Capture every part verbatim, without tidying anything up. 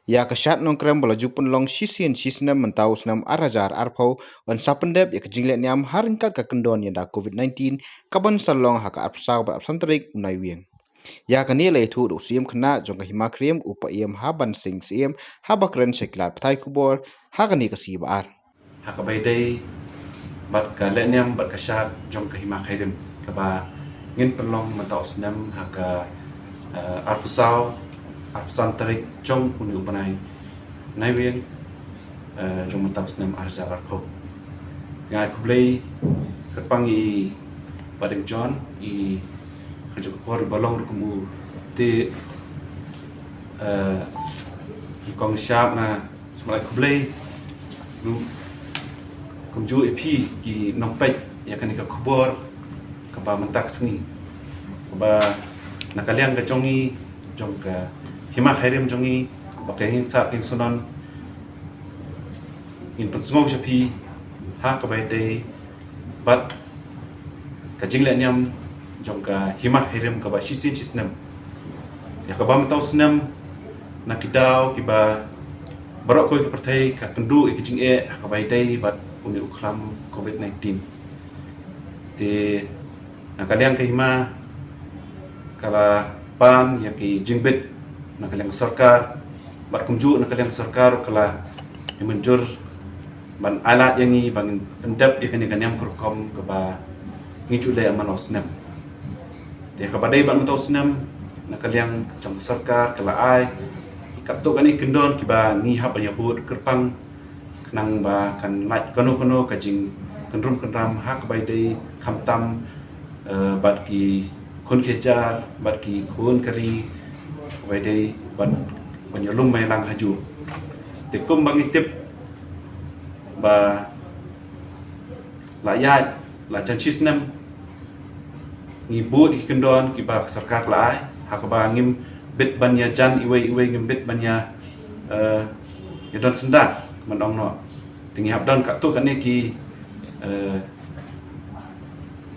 Ïa ka shad Nongkrem ba la ju pynlong shisien shisnem mynta u snem ar hajar arphew, yn sa pyndep ïa ka jingleh niam ha ryngkat ka kyndon ïada Covid nineteen, kaban sa long ha ka arphew saw bad arphew san tarik u Naiwieng. Ïa kane la ïathuh da u Syiem Khynnah jong ka Hima Khyriem u Paiem Haban Singh Syiem, haba kren sha ki lad pathai khubor ha kane ka sngi ba ar. Ha kaba ïadei bad ka leh niam bad ka shad jong ka Hima Khyriem kaba ngin pynlong mynta u snem ha ka, eh, arphew saw, arphew san tarik jong une u bnai Naiwieng, eh, jong mynta u snem ar hajar arphew. Nga ai khublei kyrpang ïa i Bah Deng John, i ha jong ka por iba long ruh kum u te, eh, kong shap, nga sngewbha ai khublei ruh kumjuh ïa phi ki nongpeit ïa kane ka khubor kaba mynta ka sngi, kaba na ka liang ka jong ngi, jong ka Hima Khyriem jong ngi, ba ka ïing sah ka ïing sunon, ngin pynsngew sha phi ha kaba ïadei bad ka jingleh niam jong ka Hima Khyriem kaba shisien shisnem. Ïa kaba mynta u snem, na ki daw kiba baroh kawei ka pyrthei ka kynduh ïa ka jingeh ha kaba ïadei bad une u khlam Covid nineteen. Te na ka liang ka Hima ka la pan ïa ki jingbit na ka liang ka sorkar, bad kumjuh na ka liang ka sorkar ka la ïa mynjur ban ai lad ïa ngi ba ngin pyndep ïa kane ka niam ka rukom kaba ngi ju leh man la u snem. Te kaba dei bad mynta u snem, na ka liang jong ka sorkar ka la ai katto katne ki kyndon kiba ngi hap ban ïa bud kyrpang, khnang ba kan lait kano kano ka jingkynrum kynram ha kaba ïadei khamtam, eh, bad ki khun ki hajar, bad ki khun ka ri, kaba ïadei bad ban ïalum ïalang hajuh. Te kumba ngi tip ba la ïaid la jan shisnem ngi bud ïa ki kyndon kiba ka sorkar ka la ai, ha kaba ngim bit ban ïa jan iwei iwei, ngim bit ban ïa, eh, ïa don syndah kumba ong noh. Te ngi hap don katto katne ki, eh,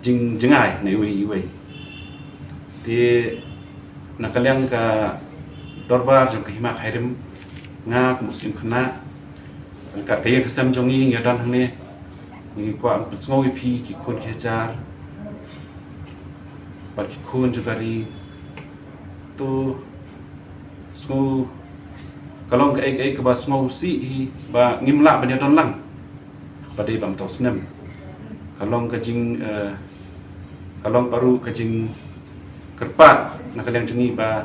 jing, jingai na iwei iwei. Te na ka liang ka dorbar jong ka Hima Khyriem, nga kum u Syiem Khynnah, ryngkat ka ïing ka sem jong ngi, ngi ïa don hangne, ngi kwah pynsngew ïa phi ki khun ki hajar bad ki khun jong ka ri. To sngew, ka long kaei kaei kaba sngewsih hi ba ngim lah ban ïa don lang. Ba dei ba mynta u snem ka long ka jing, eh, ka long pat ruh ka jingkyrpad na ka liang jong ngi ba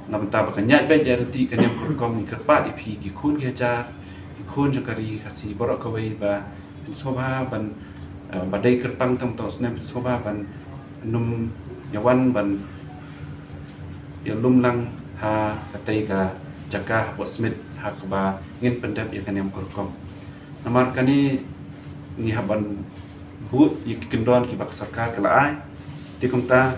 na bynta ba kan ïaid beit ïaid ryntih ka niam ka rukom, ngi kyrpad ïa phi ki khun ki hajar, ki khun jong ka ri Khasi baroh kawei ba phin sngewbha ban, eh, ba dei kyrpang tang mynta u snem, phin sngewbha ban nym ïa wan ban ïalum lang ha katei ka jaka hapoh Smit ha kaba ngin pyndep ïa ka niam ka rukom. Namar kane ngi hap ban bud ïa ki kyndon kiba ka sorkar ka la ai. Te kumta,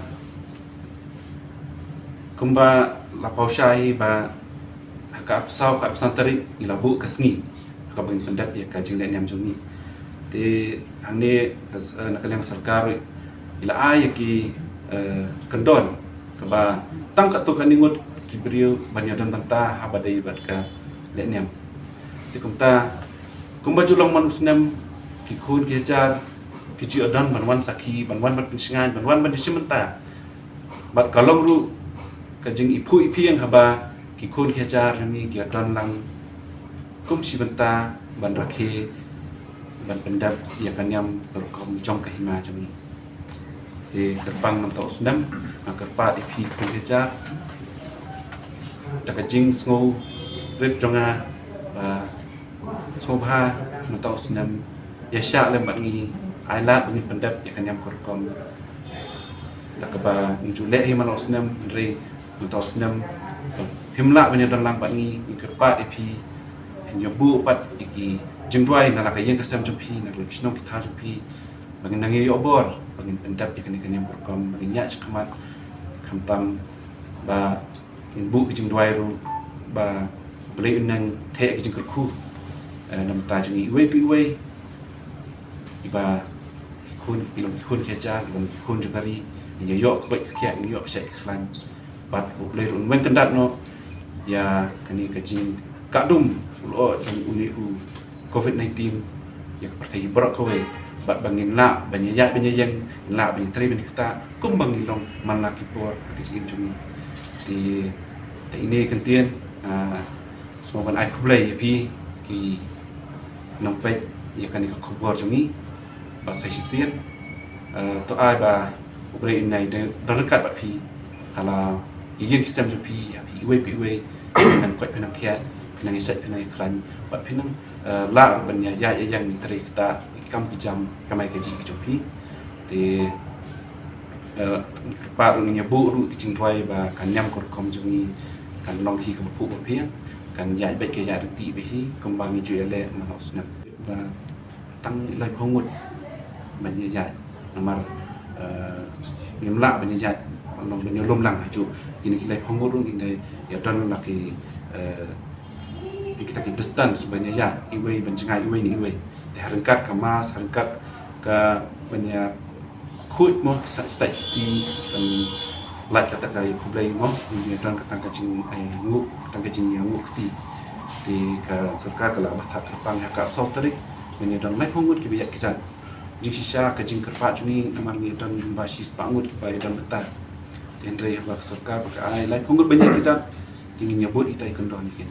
kumba la paw shai hi ba ha ka arphew saw, ka arphew san tarik ngi la buh ka sngi ha kaba ngin pyndep ïa ka jingleh niam jong ngi. Te hangne ka s-, eh, na ka liang sorkar i la ai ïa ki, eh, kyndon kaba tang katto katne ngut ki briew ban ïa don bynta haba dei bad ka leh niam. Te kumta, kumba ju long man u snem, ki khun ki hajar ki ju ïa don ban wan sakhi, ban wan ban pynshngaiñ, ban wan ban ïa shim bynta. Bad ka long ruh ka jingiphuh iphieng haba ki khun ki hajar jong ngi ki ïa don lang kum shi bynta ban rakhe, ban pyndep ïa ka niam ka rukom jong ka hima jong ngi. Te kyrpang na mynta u snem, nga kyrpad ïa phi ki khun ki hajar da ka jingsngewrit jong nga ba sngewbha na mynta u snem ïa shah lem bad ngi, ai lad ba ngin pyndep ïa ka niam ka rukom da kaba ngi ju leh hi man la u snem, hynrei na mynta u snem phim lah ban ïa don lang bad ngi. Ngi kyrpad ïa phi, phin ïa buh pat ïa ki jingduwai na la ka ïing ka sem jong phi, na la ki shnong ki thaw jong phi, ba ngin nang ïa ïoh bor ba ngin pyndep ïa kane ka niam ka rukom, ba ngin ïaid shakhmat, khamtam ba ngin buh ki jingduwai ruh ba U Blei un nang theh ki jingkyrkhu, eh, na bynta jong ngi iwei pa iwei, iba ki khun, ki long ki khun ki hajar, ki long ki khun jong ka ri, ngin ïa ïoh ka beit ka khiah, ngin ïoh ka shait ka khlaiñ. Bad U Blei ruh un weng kyndat noh Ïa kane ka jingkah dum u lyoh jong une u Covid nineteen ïa ka pyrthei baroh kawei, bad ba ngin lah ban ïaid ban ïeng, ngin lah ban trei ban ktah kumba ngi long man la ki por ha ka jingim jong ngi. Te, te ine kyntien, ah, sngewbha ban ai khublei ïa phi ki nongpeit ïa kane ka khubor jong ngi. Bad sa shisien, eh, to ai ba U Blei un nai don ryngkat bad phi ha la ki ïing ki sem jong phi, ïa phi iwei pa iwei, phi nang koit phi nang khiah, phi nang ïasaid phi nang ïakhlaiñ, bad phi nang, eh, lah ruh ban ïa ïaid ïa ïeng ban trei ktah ïa ki kam ki jam kamai kajih ki jong phi. Te, eh, kyrpad ruh ngin ïa buh ruh ki jingduwai ba ka niam ka rukom jong ngi kan long hi kaba phuh ba pher, kan ïaid beit ka ïaid ryntih beit hi kumba ngi ju ïaleh man la u snem. Ba tang laiphew ngut ban ïa ïaid, namar, eh, ngim lah ban ïa ïaid, ban ïa lum lang hajuh. Kine ki laiphew ngut ruh ngin dei ïa don la ki, eh, kita ki distance ban ïa ïaid, iwei ban jngai iwei na iwei. Te ha ryngkat ka mask, ha ryngkat ka ban ïa khuid mo, sa sa kti, ban lait kata ka ïa khublei mo, ngin ïa don kata ka jing, eh, nguh, kata ka jingïanguh kti. Te ka sorkar ka la batai kyrpang ha ka arphew saw tarik ngin ïa don laiphew ngut kiba ïaid kjat. Jingshisha ka jingkyrpad jong ngi namar ngi don ba shispah ngut kiba ïa don mynta. Te hynrei haba ka sorkar ba ka ai laiphew ngut ban ïaid kjat, te ngin ïa bud ita i kyndon ïa ki.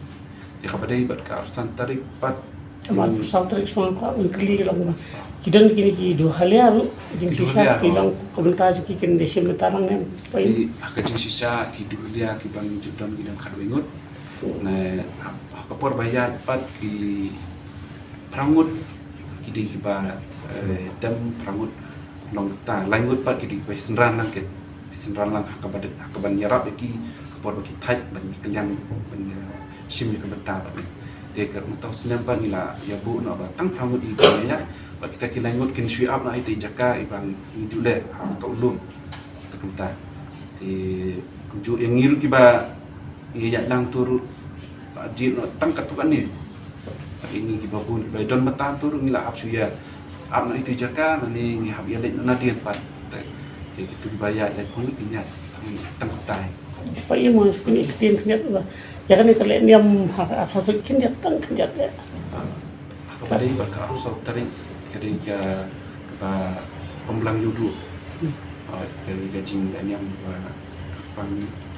Te kaba dei bad ka arphew san tarik pat. Namar arphew san tarik shuwa ka un kylli ka long ba ki don kine ki Duhalia ruh, jingshisha ki long ka bynta jong ki kin da shim bynta lang ne. Ki, ha ka jingshisha ki Duhalia kiba ngi ju don ki don khatwei ngut. Ne ha, ha ka por ba ïaid pat ki phra ngut ki dei kiba, eh, dem, phra ngut long kata, lai ngut pat ki dei kiba synran lang, ki synran lang ha kaba dei, ha kaban ïarap ïa ki ha ka por ba ki thait ban kylliang ban, eh, shim ïa ka bynta bad. Te ka mynta u snem pat ngi la ïa buh noh ba tang phra ngut i ba ïa, bad kita ki lai ngut kin shu ap noh ha ita i jaka iba ngi ju leh ha uta u lum. Te kumta. Te kumjuh ïa ngi ruh kiba ngi ïaid lang to ruh, ba jied noh tang katto katne. Bad ïa ngi kiba bun kiba don mynta to ruh ngi la hap shu ïa ap noh ita i jaka, lane ngi hap ïa leit noh nadien pat. Te, te kitu kiba ïaid leit pynlut ïa ngi tang, tang kumta. Ba ïa mo kine ki ktien khyndiat ba ïa kane ka leh niam ha, ha, ha, khyndiat tang khyndiat ïa. Ha kaba dei bad ka arphew saw tarik ka dei ka, kaba pynblang ïa u duh. Ha, ka dei ka jingleh niam ba pang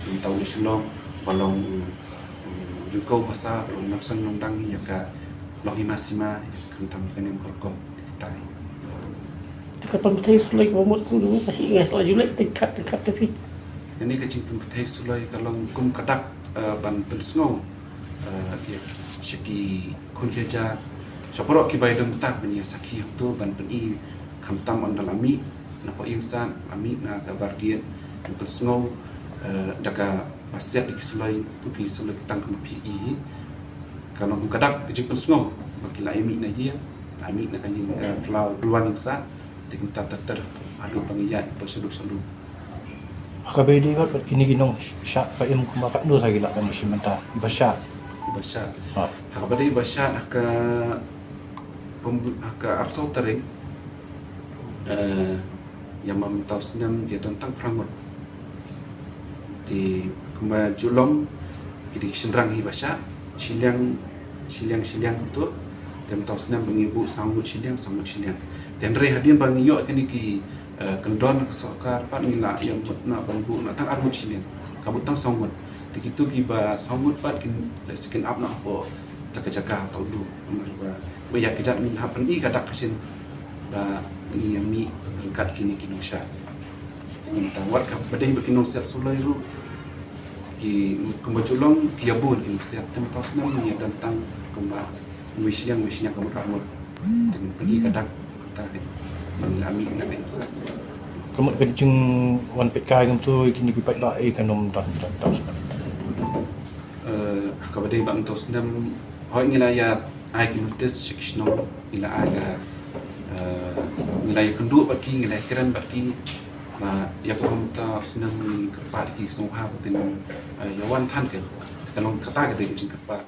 mynta u Shillong ba long u, u Ringkau Basa ba long nongsan nongdang ïa ka Longhima Sima, ïa ka khamtam ïa ka niam ka rukom ïa kita. Te ka pynbthei suloi kaba mut kumno, ka shi ngai sala julai tyngkhat tyngkhat te phi. Kane ka jingpynbthei suloi ka long kum ka dak, eh, ban pynsngew, eh, ïa sha ki khun ki hajar, sha baroh kiba ïadon bynta ban ïa sakhi hangto ban pyni khamtam ynda la mih na pdeng ïing sat, la mih na ka bar gate, ban pynsngew, eh, da kaba siat ïa ki suloi, to ki suloi ki tang kumba phi i hi. Ka long kum ka dak ka jingpynsngew ba ki la ïa mih na ïing, la mih na ka ïing, eh, phyllaw duwan ïing sat. Te kumta ter ter haduh ba ngi ïaid ba sha lum sha lum. Ha kaba ïadei bad kine ki nongshad ba im kumba katno sa ki lah ban ïashim bynta, iba shad. Iba shad. Ha. Ha kaba dei iba shad ha ka pym-, ha ka arphew saw tarik, eh, ïa mynta u snem ki don tang phra ngut. Te kumba ju long ki dei ki shynrang hi ba shah, shiliang, shiliang, shiliang kumto. Te mynta u snem ba ngi buh saw ngut shiliang, saw ngut shiliang. Te hynrei hadien ba ngi ïoh kine ki, eh, kyndon ka sorkar pat ngi la ïa mut na ban buh na tang ar ngut shiliang. Ka buh tang saw ngut. Te kito kiba saw ngut pat kin, lehse kin ap na hapoh ta ka jaka ta u duh. Namar ba, ba ïa ka jait ngin hap pyni ka dak ka shin ba ngi ïa mih ryngkat kine ki nongshad. Te mynta wat ka ba dei ba ki nongsiat suloi ruh ki kumba ju long ki ïa bun ki nongsiat, te mynta u snem ngi ïa don tang kumba wei shiliang, wei shiliang ka mut ar ngut. Te ngin pyni ka dak kata ka ba ngi la mih na ka ïing sat. Ka mut ka jingwan peit kai kumto ïa kine ki paidbah, eh, kan ym don, don, don. Eh, kaba dei ba mynta u snem hooid ngi la ïa ai ki notice sha ki shnong, ngi la ai ka, eh, ngi la ïa kynduh bad ki, ngi la ïa kren bad ki. Ba ïa ka mynta u snem ngi kyrpad ki sngewbha ba kin, eh, ïa wan than, ka long kata ka dei ka jingkyrpad.